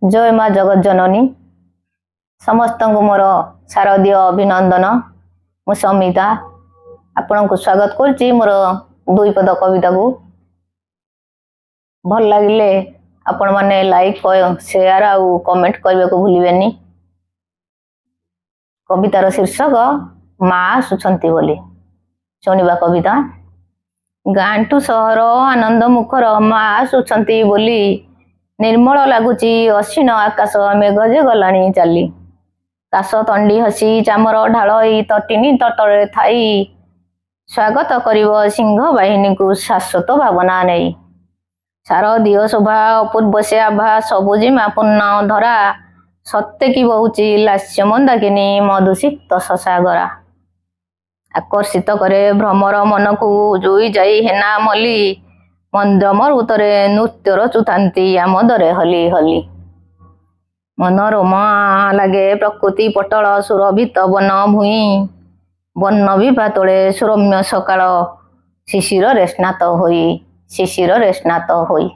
ଜୟ ମା ଜଗତ ଜନନୀ। ସମସ୍ତଙ୍କୁ ମୋର ଶାରଦୀୟ ଅଭିନନ୍ଦନ। ମୁଁ ସମିତା ଆପଣଙ୍କୁ ସ୍ୱାଗତ କରୁଛି ମୋର ଦୁଇ ପଦ କବିତାକୁ। ଭଲ ଲାଗିଲେ ଆପଣମାନେ ଲାଇକ୍, ସେୟାର ଆଉ କମେଣ୍ଟ କରିବାକୁ ଭୁଲିବେନି। କବିତାର ଶୀର୍ଷକ ମା ଆସୁଛନ୍ତି ବୋଲି। ଶୁଣିବା କବିତା। ଗାଁଠୁ ସହର ଆନନ୍ଦ ମୁଖର, ମା ଆସୁଛନ୍ତି ବୋଲି। ନିର୍ମଳ ଲାଗୁଛି ଅସୀନ ଆକାଶ, ମେଘ ଯେ ଗଲାଣି ଚାଲି। କାଶ ତଣ୍ଡି ହସି ଚାମର ଢାଳ ଏଇ ତଟିନୀ ତଟରେ ଥାଇ, ସ୍ୱାଗତ କରିବ ସିଂହ ବାହିନୀକୁ ଶାଶ୍ୱତ ଭାବନା ନେଇ। ଶାରଦୀୟ ଶୋଭା, ଅପୂର୍ବ ସେ ଆଭା, ସବୁଜିମା ପୂର୍ଣ୍ଣ ଧରା, ସତେ କି ବହୁଛି ଲାସ୍ୟ ମନ୍ଦାକିନୀ ମଧୁସିକ୍ତ ସସାଗରା। ଆକର୍ଷିତ କରେ ଭ୍ରମର ମନକୁ ଜୁଇ ଯାଇ ହେନା ମଲି, ମନ୍ଦ ମରୁତରେ ନୃତ୍ୟ ରଚୁଥାନ୍ତି ଆମୋଦରେ ହଲି ହଲି। ମନୋରମ ଲାଗେ ପ୍ରକୃତି ପଟଳ, ସୁରଭିତ ବନ ଭୂଇଁ, ବର୍ଣ୍ଣ ବିଭା ତୋଳେ ସୁରମ୍ୟ ସକାଳ, ଶିଶିରରେ ସ୍ନାତ ହୋଇ, ଶିଶିରରେ ସ୍ନାତ ହୋଇ।